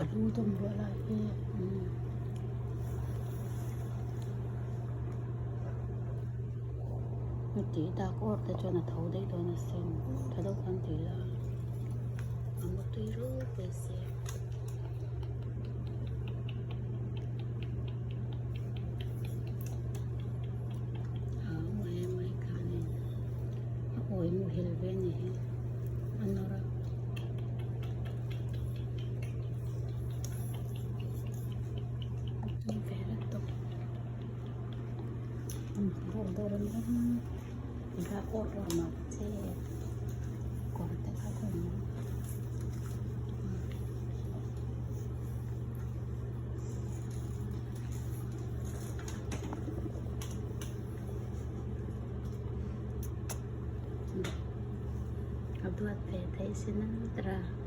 A lu dawm ruah lai hi umm a tih dak awr te chuan a tho daih dawn asin tha deuh khan ti ila a mu tui ropui si. A mai mai khanin a awi muhil ve a ni hi a nawr a. A duat ve theih sin a tira.